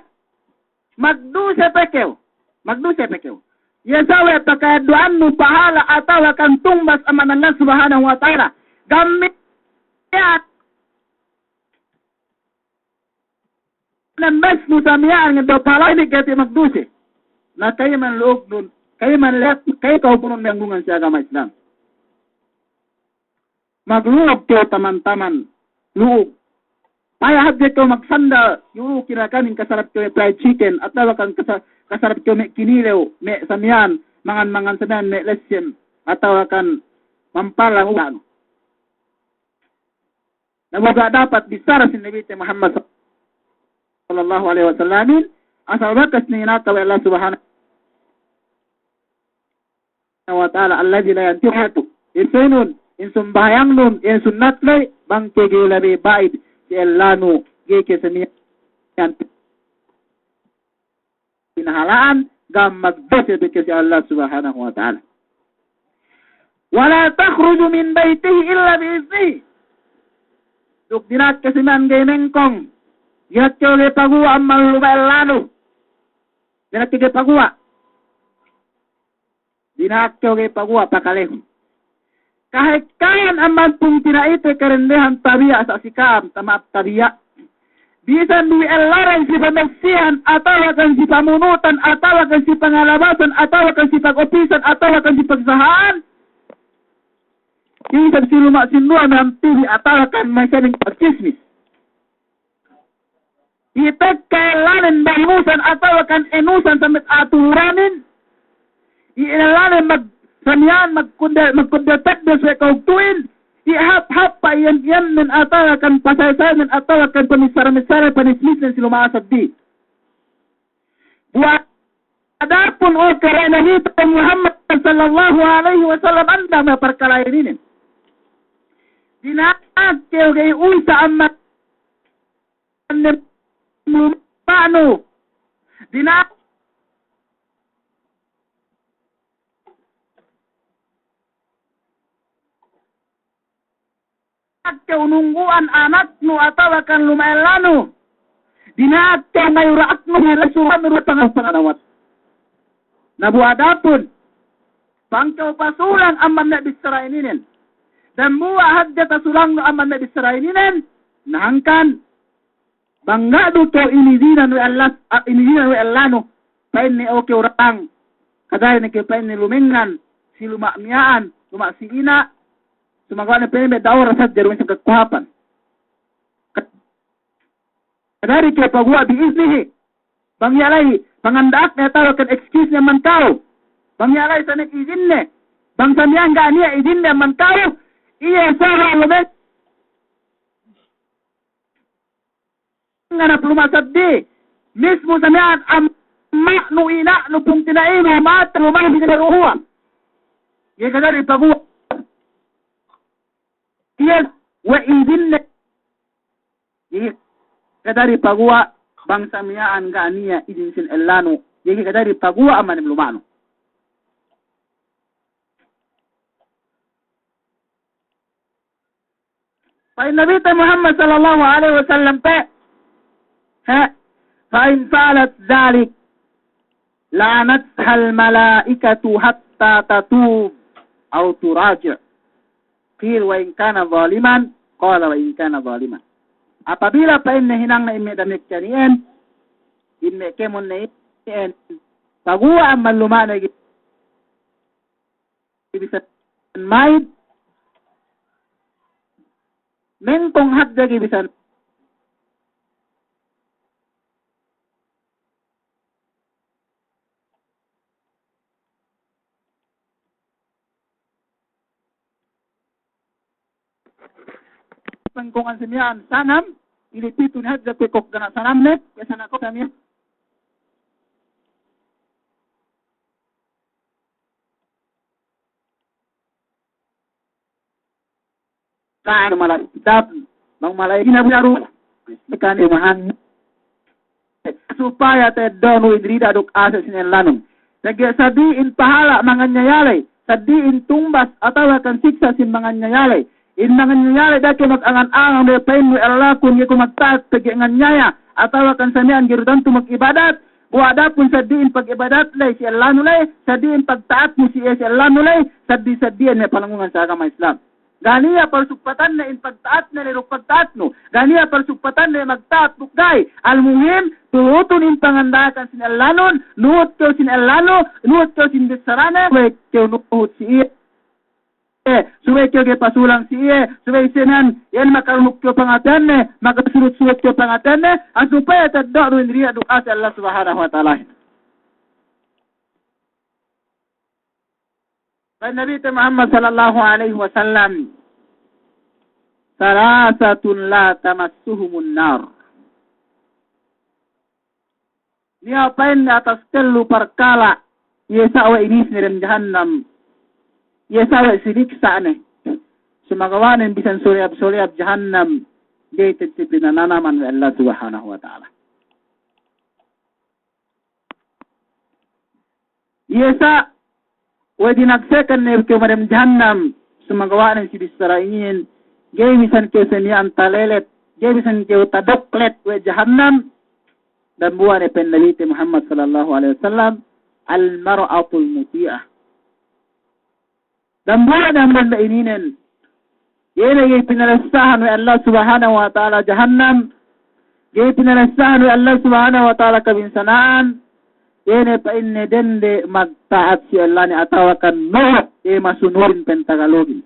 magduse pe kew, magduse pe kew. Iye sa we' paka'eddo'annu pahala' atawa kan tumbas amban Allah Subhanahu wa Ta'ala. Gammi-, ya. Nembes nu sa miya'an ngeddo' pahala' inin ga'i te' magduse. Na ka'iman lu'ugnun, ka'iman lep, ka'i ka'u bunun me' anggungan si agama Islam. Maglu'ug kew taman-taman, lu'ug. Paya' hadja kew magsandal, lu'ug kinakanin kasarap kew me' fried chicken, atawa kan kasa-, kasarap kew me' kinilew, me' sa miya'an, mangan-mangan sa miya'an me' lessem, atawa kan mampalang ulan. Na bu ga' dapat bissara si Nabite Muhammad sallallahu alaihi wasallamin, asal bakas ne inaka we' Allah Subhanahu wa Ta'ala, alladhi la yantiqu. Isinun, in sambahayangnun, in sunnat ley, bang kew ga'i labi ba'id si ellanu, ga'i kew sa miya'an pinahala'an, ga' magduse bi kew si Allah Subhanahu wa Ta'ala. Wa la takhruju min baytihi illa bi idhnihi. Duk dina'ak kew si miya'an ga'i mengkong. Dina'ak kew ga'i paguwa' amban luma' ellanu. Dina'ak kew ga'i paguwa'. Dina'ak kew ga'i paguwa' pakalehun. Kahekkahan amban pungtina'ite kadendehan tabiya' sa' si ka'am, tama'ap tabiya'. Bisan du we' ellanen si pamessihan, atawa kan si pamunutan, atawa kan si pangalabasan, atawa kan si pag'opisan, atawa kan si pagsaha'an. Isab si luma' sinduwe me' amban T V atawa kan me' seling pagchismis. Iye tekka ellanen bangusan atawa kan enusan sa me' aturanin. Iye ellanen mag-, sa miya'an magkudde-, magkudde tekka suwe' ka'ugtu'in. Iye hap-hap pa'iyan-iyannen atawa kan pasaysayanen atawa kan pamissara-missara panismisnen si luma' a'a saddi. Bu adapun, o kale Nabite Muhammad sallallahu alaihi wasallam, anda me' parkala' ininen. Dina'ak kew ga'i usa' amban ne luma'nu. Dina'ak kew nunggu'an anaknu atawa kan luma' ellanu. Dina'ak kew ngayura'aknu, ngayura'aknu, ngayura'aknu pangapanganawat. Na bu adapun, bang kew pasulang amban me' bissara ininen. Dambuwa' hadja tasulangnu amban me' bissara ininen, na hangkan, bang ga' du kew inizinan we' Allah, a, inizinan we' ellanu, pa'inne, o kew orang, kadari ne kew pa'inne lumengngan si luma' miya'an, luma' si ina', sumagawa' ne pa'inne me' da'ora sadja du me' isab kakuhapan. Kadari kew paguwa' bi idnihi. Bang iye la'i panganda'akne atawa kan excuse ne amban ka'u. Bang iye la'i sa ne izinne. Bang sa miya'an ga' niya' izinne amban ka'u, iye sa we' lumengngan hap luma' saddi. Mismu sa miya'an amma'nu, ina'nu, pungtina'inu, mata luma'nu bi ne ruhuwa. Iye kadari paguwa'. Iye we' izinne. Iye kadari paguwa' bang sa miya'an ga' niya' izin sin ellanu. Iye kadari paguwa' amban luma'nu. Pa'in Nabite Muhammad sallallahu alaihi wasallam pe, he, fa in fa'alat dhalik la'anathal mala'ikatu hatta tatub aw turaji'. Qila wa in kana zaliman, qala wa in kana zaliman. Apabila pa'inne hinangna in me' damikkiyan iyan, in me' kēmon ne iyan, paguwa' amban luma'ne gi-, gi bisan ma'id, mengkong hadja gi bisan pengkongan si miya'an sanam, ilipitu ne hadja kuwe' kok gana' sanamne, kuwe' sana' kok sa miya'an. Kan mala'i kitab, bang mala'i kinabiyaru, ikan imahan. Supaya teddo'nu in rida duk ase' sin ellanun. Pegge' saddi in pahala' manganyaya ley, saddi in tumbas atawa kan siksa' sin manganyaya ley. In manganyaya ley da'a kew magangan-angan we' pa'innu, ellakun ga'i ku magta'at pegge' nganyaya, atawa kan sa miya'an ga'i du tantu magibadat. Bu adapun saddi in pagibadat ley si ellanu ley, saddi in pagta'atnu si iye si ellanu ley, saddi-saddiyan ne palangungan si agama Islam. Ga' niya' parsugpatanne in pagta'atne ley duk pagta'atnu. Ga' niya' parsugpatanne magta'at duk ga'i. Al-muhim, tuhutun in panganda'akan sin ellanun, nuhut kew sin ellanu, nuhut kew sin bissarane, subey kew nuhut si iye. Subey kew ga'i pasulang si iye, subey sinan, iyan makarunuk kew pangateyanne, makasujud-sujud kew pangateyanne, a supaya teddo'nu in rida duk ase' Allah Subhanahu wa Ta'ala. Pa'in Nabite Muhammad sallallahu alaihi wasallam, "Salasatun la tamassuhumun nar." Niya' pa'inne atas tellu parkala', iye sa' we' inisne dem jahannam, iye sa' we' siniksa'ne, sumagawa'nen bisan suleyab-suleyab jahannam, ga'i te'ed pinananaman we' Allah Subhanahu wa Ta'ala. Iye sa' we' dinagsekan ne kew madem jahannam, sumagawa'nen si bissara inin, ga'i bisan kew sa miya'an talelet, ga'i bisan kew tadoklet we' jahannam. Dambuwa' ne pa'in Nabite Muhammad sallallahu alaihi wasallam, "Al-mar'atul muti'ah." Dambuwa' ne amban ininen. Iye ne ga'i pinalessahan we' Allah Subhanahu wa Ta'ala jahannam. Ga'i pinalessahan we' Allah Subhanahu wa Ta'ala kabinsana'an. Iye ne pa'inne dende magta'at si ellane atawa kan nuhut, iye masunudin pa'in Tagalogin.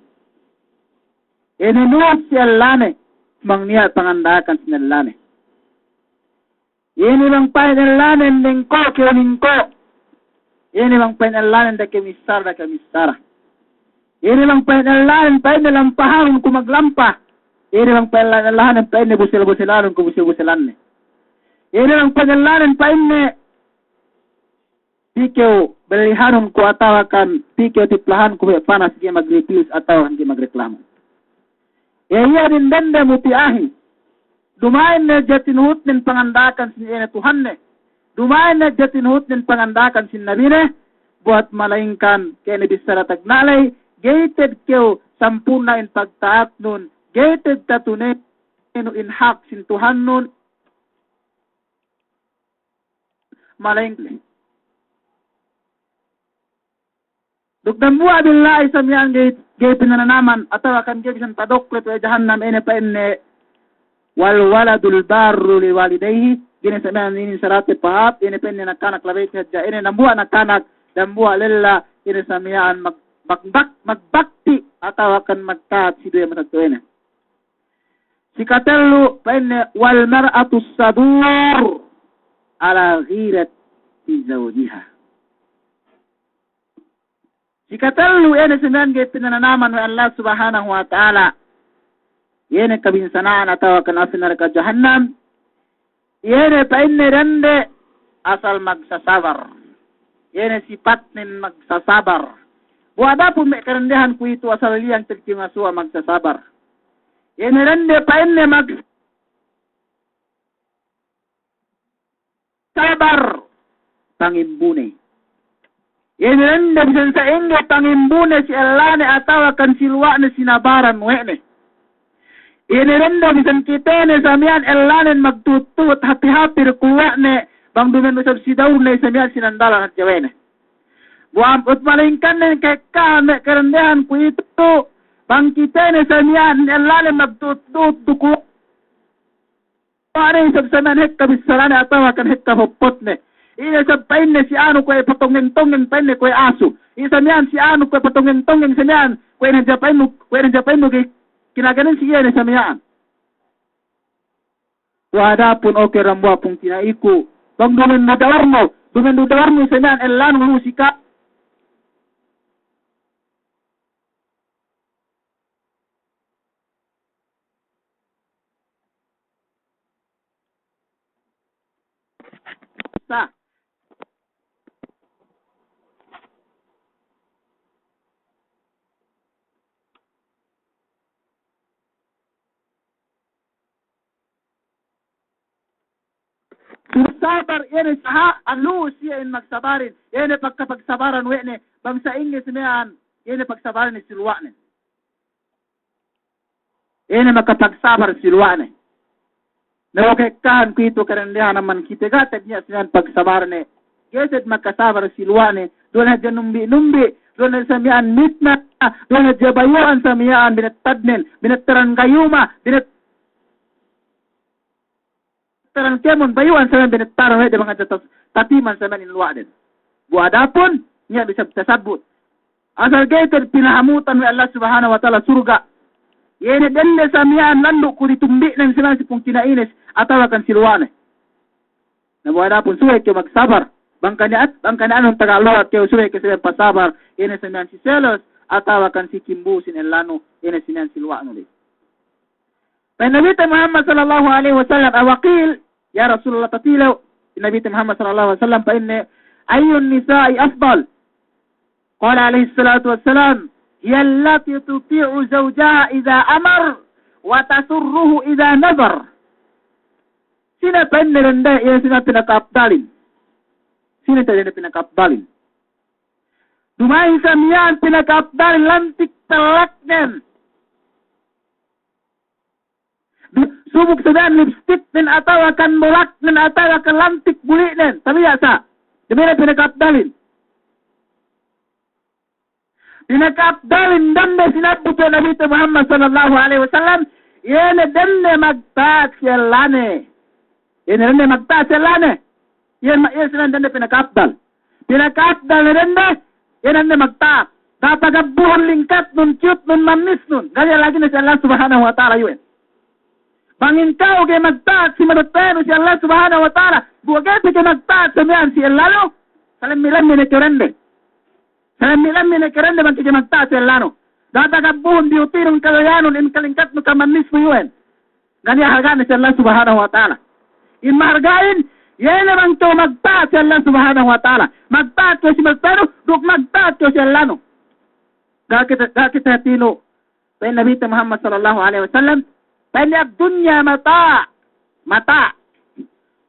Iye ne nuhut si ellane, bang niya' panganda'akan sin ellane. Iye ne bang pa'in ellanen ningko' kew ningko'. Iye ne bang pa'in ellanen da'a kew missara, da'a kew missara. Iye ne bang pa'in ellanen pa'inne lampahanun ku maglampa. Iye ne bang pa'in ellanen pa'inne busel-buselanun ku busel-buselanne. Iye ne bang pa'in ellanen pa'inne pī kew bellihanun ku atawa kan pī kew tiplahanku me' panas ga'i magripis atawa kan ga'i magreklamo. Iye, iye inin dende muti'ahin. Duma'in ne hadja tinuhutnen panganda'akan sin iye ne Tuhanne. Duma'in ne hadja tinuhutnen panganda'akan sin Nabine. Buwat malaingkan kene bissara tagna' ley, ga'i te'ed kew sampurna' in pagta'atnun, ga'i te'ed tatuneynu in hak sin Tuhannun. Malaingkan. Duk dambuwa' billahi sa miya'an ga'i, ga'i pinananaman, atawa kan ga'i bisan tadoklet we' jahannam, ine pa'inne, "Wal waladul barru li walidayhi," ga'i ne sa miya'an inin sarate pahāp, ine pa'inne nakanak labey hadja, ine dambuwa' nakanak, dambuwa' lella, ine sa miya'an mag-, mag-, mag-, magbakti, atawa kan magta'at si duwe matetto'ane. Sikatellu, pa'inne, "Wal mar'atus sabur ala ghirati zawjiha." Sikatellu, iye ne sa miya'an ga'i pinananaman we' Allah Subhanahu wa Ta'ala. Iye ne kabinsana'an atawa kan api narka' jahannam. Iye ne pa'inne dende asal magsasabar. Iye ne sipatnen magsasabar. Bu adapun me' kadendehan kuwe'itu asal liyang te'ed kew ngasuwa' magsasabar. Iye ne dende pa'inne magsasabar. Pangimbune. Iye ne dende bisan sa'ingge pangimbune si ellane atawa kan si luwa'ne sinabaran we' ne. Iye ne dende bisan kitene sa miya'an ellanen magtuhut-tuhut hapi-hapi duk luwa'ne bang duma'in isab si dawurne sa miya'an sinandalan hadja we' ne. Bu amut malaingkan ne ka'ekkahan me' kadendehan kuwe'itu bang kitene sa miya'an ellanen magtuhut-tuhut duk luwa'ne Pare isab sa miya'an hekka bissarane atawa kan hekka poppotne. Ine isab pa'inne si anu kuwe' patongeng-tongeng pa'inne kuwe' asu. Ine sa miya'an si anu kuwe' patongeng-tongeng sa miya'an kuwe' hadja pa'innu, kuwe' hadja pa'innu ki-, kinaganen si iye ne sa miya'an. Wa adapun oke dambuwa' pungtina'iku, bang dumen du da'urnu, dumen du da'urnu sa miya'an ellanu lu si ka- Sa. Sabar, iye ne saha, alu siye in magsabarin, iye ne pagkapagsabaran we' ne, bang sa'ingge si miya'an, iye ne pagsabarin si luwa'nen. Iye ne makapagsabar si luwa'ne. Na wakekkahan kuwe'itu kadendehan amban kite ga' te'ed niya' sa miya'an pagsabarne. Ga'i te'ed makasabar si luwa'ne. Duwe hadja numbi'-numbi', duwe hadja sa miya'an mitna, duwe hadja bayu'an sa miya'an binettadnen, binettaran gayuma, binett- taran kēmon bayu'an sa miya'an binettaran we' de bang hadja tas-, tatiman sa miya'an in luwa'den. Bu adapun, niya' bisa tasabbut. Asal ga'i te'ed pinahamutan we' Allah Subhanahu wa Ta'ala surga'. Iye ne dende sa miya'an landu' ku ditumbi'nen sa miya'an si pungtina'ines atawa kan si luwa'ne. Na bu adapun subey kew magsabar. Bang kaniya-, bang kaniya-, anun taga luwa' kew subey kew sa miya'an pasabar. Iye ne sa miya'an si selos atawa kan si kimbusin ellanu. Iye ne sa miya'an si luwa'nu le. Pa'in Nabite Muhammad sallallahu alaihi wasallam, aw qila, ya Rasulullah, tatilew Nabite Muhammad sallallahu alaihi wasallam, pa'inne, ayyun nisa'i afdal? Qala alaihi salatu wassalam, hiya allati tuti'u zawjaha idha amar, wa tasurruhu idha nazar. Sine pa'inne dende, iye sine pinaka'apdalin? Sine dende pinaka'apdalin? Duma'in sa miya'an pinaka'apdalin lantik tellaknen. Subuk sa miya'an lipstiknen atawa kan bolaknen atawa kan lantik buli'nen. Tabiya' sa. Duma'in pinaka'apdalin. Pinaka'apdalin dende sinabbut we' Nabite Muhammad sallallahu alaihi wasallam, iye ne dende magta'at si ellane. Iye ne dende magta'at si ellane. Iye ma-, iye sine dende pinaka'apdal. Pinaka'apdal ne dende, iye ne dende magta'at. Da'a pagabbuhun lingkatnun, kiyutnun, mannisnun. Ga' niya' lagi' ne si Allah Subhanahu wa Ta'ala iyu'en. Bang in ka'u ga'i magta'at si matette'nu si Allah Subhanahu wa Ta'ala, bu ga'i pe ga'i magta'at sa miya'an si ellanu, salemmi'-lemmi' ne kew dende. Salemmi'-lemmi' ne kew dende bang ga'i magta'at si ellanu. Da'a pagabbuhun biyutinun, kaloyanun, in kalingkatnu, kamannisnu iyu'en. Ga' niya' harga'ne si Allah Subhanahu wa Ta'ala. In maharga'in, iye ne bang kew magta'at si Allah Subhanahu wa Ta'ala. Magta'at kew si matette'nu, duk magta'at kew si ellanu. Ga' kite, ga' kite hatinu. Pa'in Nabite Muhammad sallallahu alaihi wasallam, pa'inne, ad-dunya mata', mata',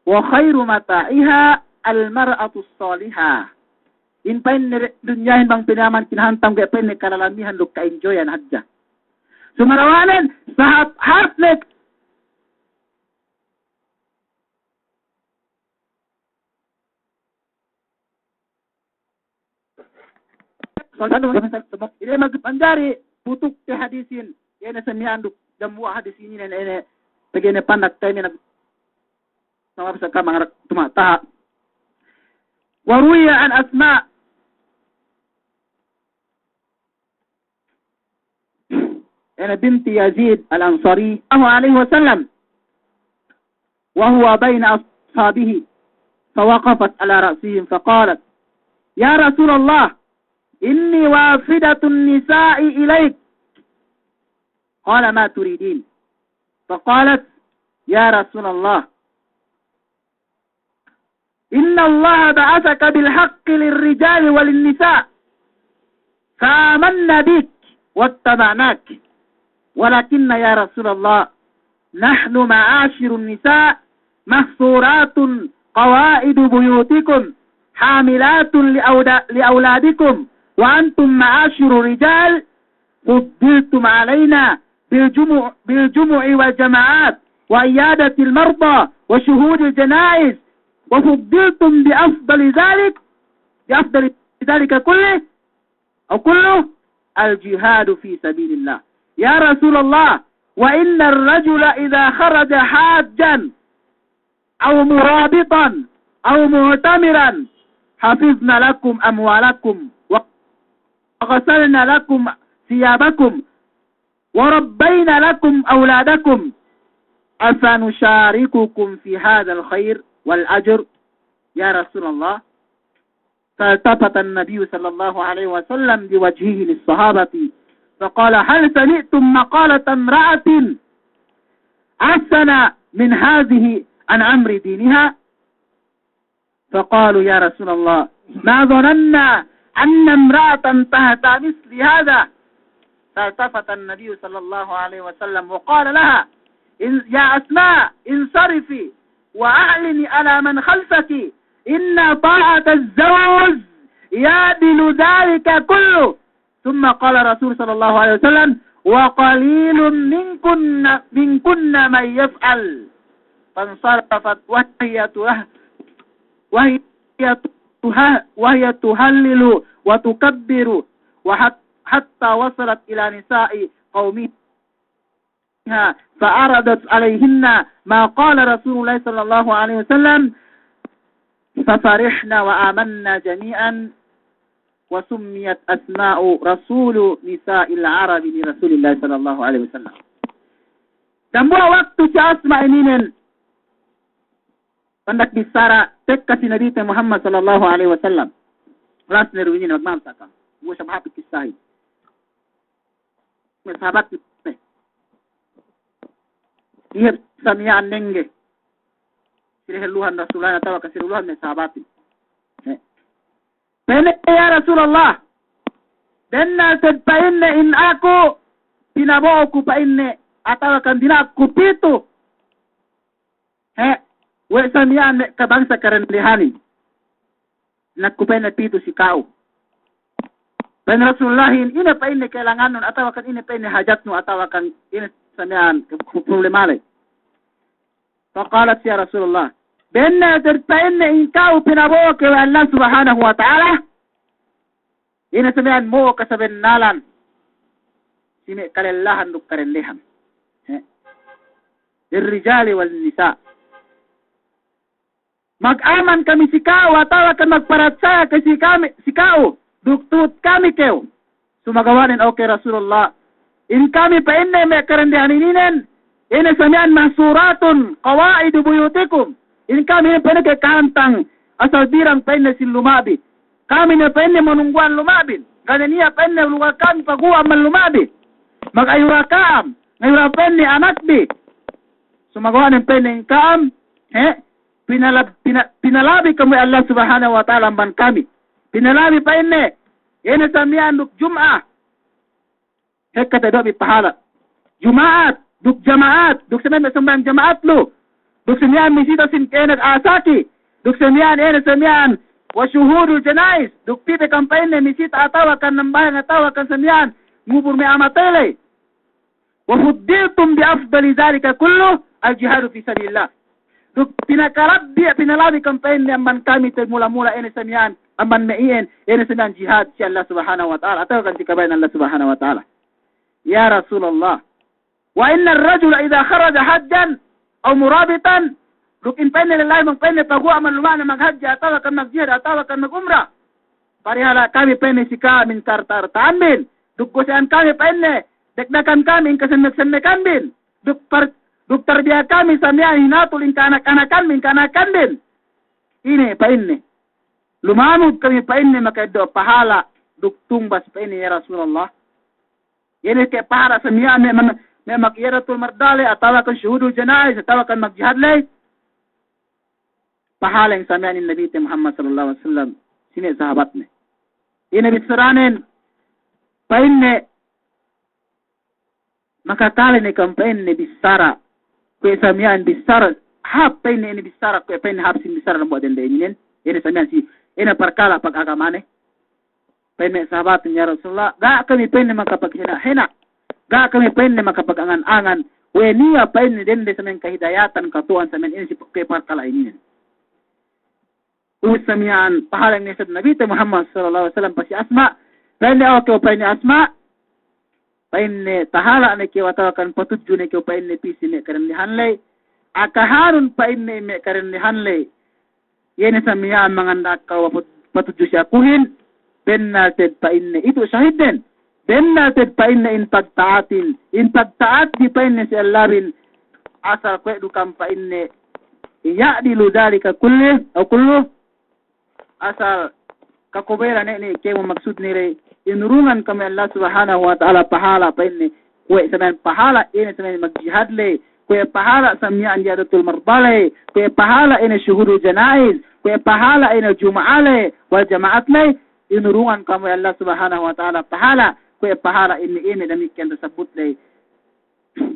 wa khairu mata'iha al-mar'atus salihah. In pa'inne dunyahin bang pinayaman kinahantam ga'i pa'inne kalalamihan duk ka-enjoyan hadja. Sumarawanen, sahāp-hāp ne Ine mag-, manjari putuk te hadisin, iye ne sa miya'an duk dambuwa' hadisin inin, ine, pegge' ine pandak te ine nag-, sama bisa ka mangarak tuma taha. Wa ruwiya an Asma' ابنة يزيد الأنصاري صلى الله عليه وسلم وهو بين أصحابه، فوقفت على رأسهم فقالت: يا رسول الله، إني وافدة النساء إليك. قال: ما تريدين؟ فقالت: يا رسول الله، إن الله بعثك بالحق للرجال وللنساء، فآمنا بك واتبعناك، ولكن يا رسول الله، نحن معاشر النساء محصورات قواعد بيوتكم حاملات لأودا-، لأولادكم، وأنتم معاشر الرجال فضلتم علينا بالجمع، بالجمع والجماعات وعيادة المرضى وشهود الجنائز، وفضلتم بأفضل ذلك، بأفضل ذلك كله، أو كله، الجهاد في سبيل الله. يا رسول الله، وإن الرجل إذا خرج حاجا أو مرابطا أو معتمرا، حفظنا لكم أموالكم وغسلنا لكم ثيابكم وربينا لكم أولادكم، أفنشارككم في هذا الخير والأجر يا رسول الله؟ فالتفت النبي صلى الله عليه وسلم بوجهه للصحابة فقال: هل سمعتم مقالة امرأة أحسن من هذه عن أمر دينها؟ فقالوا: يا رسول الله، ما ظننا أن امرأة تهدى مثل هذا. فالتفت النبي صلى الله عليه وسلم وقال لها: إن-، يا أسماء، انصرفي وأعلني على من خلفك، إن طاعة الزوج يعدل ذلك كله. ثم قال رسول صلى الله عليه وسلم: وقليل منكن، منكن من يفعل. فانصرفت وهي ته-، وهي ته-، وهي تهلل وتكبر، وحت-، حتى وصلت إلى نساء قومها فعرضت عليهن ما قال رسول الله صلى الله عليه وسلم، ففرحن وآمن جميعا، وسميت أسماء رسول نساء العرب لرسول الله صلى الله عليه وسلم. Dambuwa' waktu si Asma' ininen pandak bissara tekka si Nabite Muhammad sallallahu alaihi wasallam. Las ne du inin, magmahal sa ka'am. Guwa' sa' hāp kissahin. Me' sahabat ne. Iye sa miya'an nengge si dehelluhan Rasulullah atawa kan si dehelluhan me' sahabatin. Eh. Pa'inne, "Ya Rasulullah, bennal te'ed," pa'inne, "in aku pinabo'o ku," pa'inne, "atawa kan dina'ak ku pitu, he, we' sa miya'an me' kabangsa karendehanin. Dina'ak ku," pa'inne, "pitu si ka'u." Pa'in Rasulullahin, "Ine," pa'inne, "kailanganun, atawa kan ine," pa'inne, "hajatnu, atawa kan ine sa miya'an ke-, problema ley?" Faqalat, "Ya Rasulullah, bennal te'ed," pa'inne, "in ka'u pinabo'o ke we' Allah Subhanahu wa Ta'ala, ine sa miya'an mo'o kasabennalan si me' kalellahan duk karendehan, he, lirrijali wan nisa'. Mag-aman kami si ka'u, atawa kan magparatsaya ke si kami, si ka'u, duk tu'ut kami kew." Sumagawa'nen, "Oke, Rasulullah, in kami," pa'inne, "me' karendehan ininen, ine sa miya'an, mahsuratun qawa'idu buyutikum. In kami inin," pa'inne, "ke kahantang asal birang," pa'inne, "sin luma'bi. Kami ne," pa'inne, "manunggu'an luma'bin. Ga' ne niya'," pa'inne, "lugal kami paguwa' amban luma'bi. Magayura ka'am, ngayura," pa'inne, "anakbi." Sumagawa'nen, pa'inne, "In ka'am, he, pinalab-, pina-, pinalabi kam we' Allah Subhanahu wa Ta'ala amban kami. Pinalabi," pa'inne, "ine sa miya'an duk Jum'a, hekka te'ed bi pahala'. Juma'at, duk jama'at, duk sa miya'an sambahayang jama'at lu, duk sa miya'an misita sin ka'inag asaki, duk sa miya'an, ine sa miya'an, wa shuhudul janaiz, duk pī pe kam," pa'inne, "misita atawa kan nambahayang atawa kan sa miya'an ngubur me' a'a matey ley. Wa fuddiltum bi afdali dhalika kullu, al-jihadu fi sabilillah." Duk pinakalabbi, pinalabi kam, pa'inne, amban kami te'ed mula-mula, ine sa miya'an, amban me' iyan, ine sa miya'an jihad si Allah Subhanahu wa Ta'ala, atawa kan si kabaya'an Allah Subhanahu wa Ta'ala. Ya Rasulullah, wa innar rajula idha kharaja hajjan aw murabitan, duk in, pa'inne, lellahin bang, pa'inne, paguwa' amban luma'ne maghajji atawa kan magjihad atawa kan magumra, parihala' kami, pa'inne, si ka'am in karta'-arta'anbin, duk gose'an kami, pa'inne, dekdakan kami in kasemmek-semmekanbin, duk par-, duk tarbiya kami sa miya'an hinatul in ka'anak-anakanbin, ka'anakanbin. Ine, pa'inne, lumanud kami, pa'inne, maka'eddo' pahala' duk tungbas, pa'inne, ya Rasulullah. Ine ke pahala' sa miya'an me', me', me' mag-iyadatul marda ley, atawa kan shuhudul janaiz, atawa kan magjihad ley? Pahala' sa miya'an in Nabite Muhammad sallallahu alaihi wasallam si me' sahabatne. Ine bissaranen, pa'inne, makakale ne kam, pa'inne, bissara kuwe' sa miya'an bissara hāp, pa'inne, ine bissara kuwe', pa'inne, hāp sin bissara dambuwa' dende ininen, ine sa miya'an si, ine parkala' pagagamane. Pa'in me' sahabatin, "Ya Rasulullah, ga' kami," pa'inne, "makapaghena'-hena'. Ga' kami," pa'inne, "makapagangan-angan we' niya'," pa'inne, "dende sa miya'an kahidayatan, katu'uhan sa miya'an ine si pe-, parkala' ininen." Ubus sa miya'an pahaleng ne isab Nabite Muhammad sallallahu alaihi wasallam pa si Asma'. Pa'inne, "Oke," pa'inne, "Asma'," pa'inne, "tahala' ne kew atawa kan patudju ne kew," pa'inne, "pī si me' kadendehan ley. akahanun pa'inne in me' kadendehan ley, iye ne sa miya'an manganda'ak kew patut-, patudju si akuhin, bennal te'ed pa'inne itu sahidden. Bennal te'ed pa'inne in pagta'atin, in pagta'at bi pa'inne si ellabin, asal kuwe' du kam pa'inne, ya'dilu dhalika kullu, aw kullu, asal kakubelan ne, ne kēmon maksudne ley, inurungan kam we' Allah Subhanahu wa Ta'ala pahala pa'inne, kuwe' sa miya'an pahala, iye ne sa miya'an magjihad ley, kuwe' pahala sa miya'an iyadatul marda ley, kuwe' pahala iye ne shuhudul janaiz, kuwe' pahala iye ne juma'a ley, wal jama'at ley, inurungan kam we' Allah Subhanahu wa Ta'ala pahala, kuwe' pahala iye ne, iye ne damikkiyan tasabbut ley.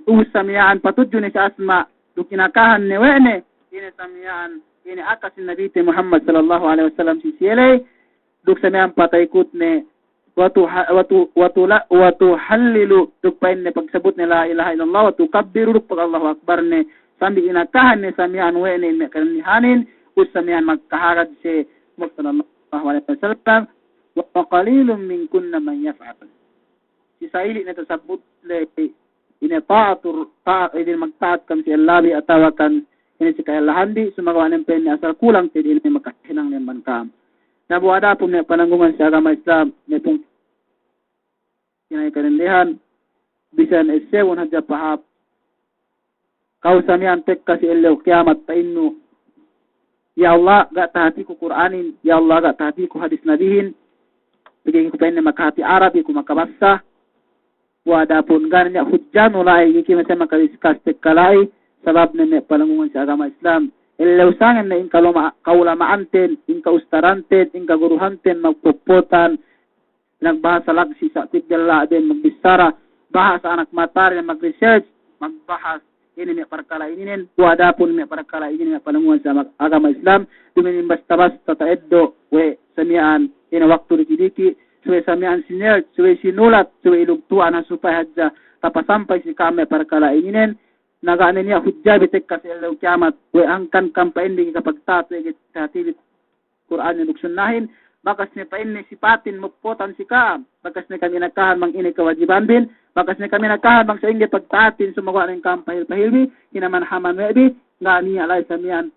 Ubus sa miya'an patudju ne si asma', duk inakahan ne we' ne, iye ne sa miya'an, iye ne aka si Nabite Muhammad sallallahu alaihi wasallam si siye ley, duk sa miya'an pataykut ne, wa tu ha-, wa tu, wa tu la, wa tuhallilu, duk pa'inne pagsabbut ne la ilaha illallah, wa tukabbiru, duk pag Allahu Akbar ne, sambi inakahan ne sa miya'an we' ne in me' kadendehanin, ubus sa miya'an magkaharaj siye, Muhammad sallallahu alaihi wasallam, wa qalilun minkunna man yaf'al. Si sa'ili' ne tasabbut ley, ine ta'atur, ta-, ine magta'at kam si ellabi atawa kan ine si kaellahanbi, sumagawa' ne pa'inne asal kulang te'ed ine makahinang ne amban kam. Na bu adapun me' pananggungan si agama Islam, me' pung ine kadendehan, bisan essebun hadja pahāp, kew sa miya'an tekka si ellew kiyamat pa'innu, "Ya Allah, ga' tahātiku Kur'anin, ya Allah, ga' tahātiku hadis Nabihin, pegge' ku pa'inne makahāti Arab, iye ku makabassa." Bu adapun ga' ne niya' hujjanu la'i, ga'i ke masa makadiskas tekka la'i, sabab ne me' pananggungan si agama Islam. Ellew sangem ne in kaluma-, kaulama'anten, in kaustaranten, in kaguruhanten, magpoppotan, nagbahasa lagsi sa' tigdel la'den magbissara, bahasa anak matari magresearch, magbahas ine me' parkala' ininen, bu adapun me' parkala' ininen me' pananggungan si ama-, agama Islam, duma'in basta-basta ta'eddo' we' sa miya'an ine waktu diki'-diki', subey sa miya'an sinearch, subey sinulat, subey ilugtu'an ha supaya hadja tapasampay si ka'am me' parkala' ininen, na ga' ne niya' hujjabi tekka si ellew kiyamat, we' hangkan kam pa'inbi kapagta'at we' ga'i tahātibi Kur'anin duk sunnahin, bakas ne pa'inne sipatin muppotan si ka'am, bakas ne kam inakahan bang ine kawajibanbin, bakas ne kam inakahan bang sa'ingge pagta'atin, sumagawa' ne kam pahil-pahilbi, hinaman-haman we' bi, ga' niya' la'i sa miya'an,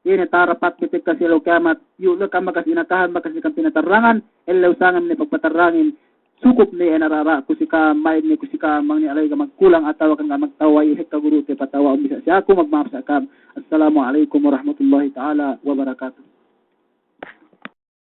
ine tarapatbi tekka si ellew kiyamat, iyu' le kam bakas inakahan, bakas ne kam pinatarrangan, ellew sangem ne pagpatarrangin, sukup ne iye narara'ku si ka'am, ma'id ne ku si ka'am, bang niya' la'i ga' magkulang atawa kan ga' magtawa'in, hekka gurute patawa'un bi sa' si aku, magma'ap sa' ka'am. Assalamu alaikum warahmatullahi ta'ala wabarakatuh.